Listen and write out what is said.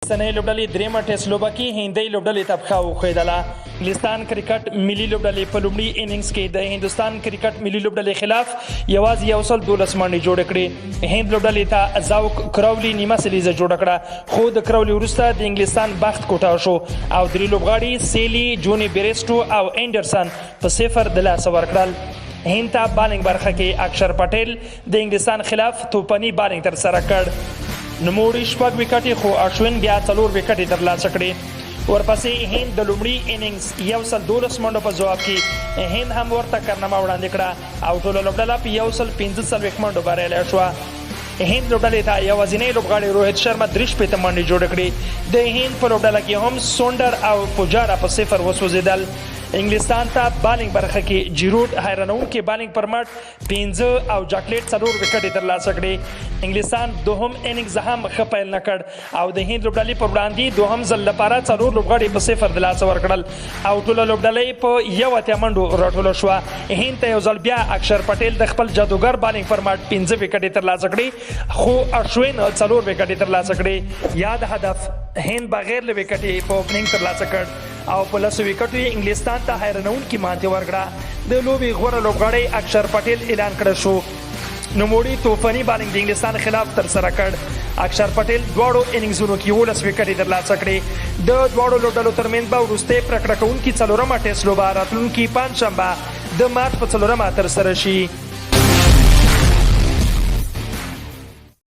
انګلستانۍ لوبډلې درېیمه ټیسټ لوبه کې هندۍ لوبډلې ته پښه وښویدله. انګلستان کرکټ ملي لوبډلې په لومړي اننګز کې د هندوستان کرکټ ملي لوبډلې خلاف یوازې 112 منډې جوړې کړې. هند لوبډلې ته زاوک کراولي نیمه سلیزه جوړه کړه، خو د کراولي وروسته د انګلستان بخت کوټه شو او درې لوبغاړي سیلی، جوني بیرسټو او انډرسن په صفر د لاسه ورکړل. هند ته بالینګ برخه کې اکشر پټیل د انګلستان خلاف توپني بالینګ ترسره کړ. نوموړي شپږ ویکټې خو اشوین بیا څلور ویکټې ترلاسه کړې. ورپسې هند د لومړي اننګز 112 منډو په ځواب کې هند هم ورته کارنامه وړاندې کړه او ټوله لوبډله په 145 منډو بریالی شوه. هند لوبډلې ته یوازینی لوبغاړي روهیت شرما 63 منډې جوړې کړې. د هند په لوبډله کې هم سونډر او پوجارا په صفر وسوځېدل. انګلستان ته بالینګ برخه کې جیروډ حیرانونکي بالینګ پر مټ پنځه او جاکلیټ څلور ویکټې ترلاسه کړې. انګلستان دوهم اننګز هم ښه پیل نه کړ او د هند لوبډلې پر وړاندې دوهم ځل لپاره څلور لوبغاړي په صفر د لاسه ورکړل او ټوله لوبډله یې په 81 منډو راټوله شوه. هند ته یو ځل بیا اکشر پټیل د خپل جادوګر بالینګ پر مټ پنځه ویکټې ترلاسه کړې، خو اشوین څلور ویکټې ترلاسه کړې. یاد هدف هند بغیر له ویکټې په اوپننګ ترلاسه کړ او په لسو ویکټو یې انګلستان ته حیرانونکې ماتې ورکړه. د لوبې غوره لوبغاړی اکشر پټیل اعلان کړل شو. نوموړي توفاني بالینګ د انګلستان خلاف ترسره کړ. اکشر پټیل دواړو اننګزونو کې 11 ویکټې ترلاسه کړې. د دواړو لوبډلو ترمنځ به وروستۍ پرېکړه کوونکې څلورمه ټیسټ لوبه راتلونکې پنجشنبه د مارچ په څلورمه ترسره شي.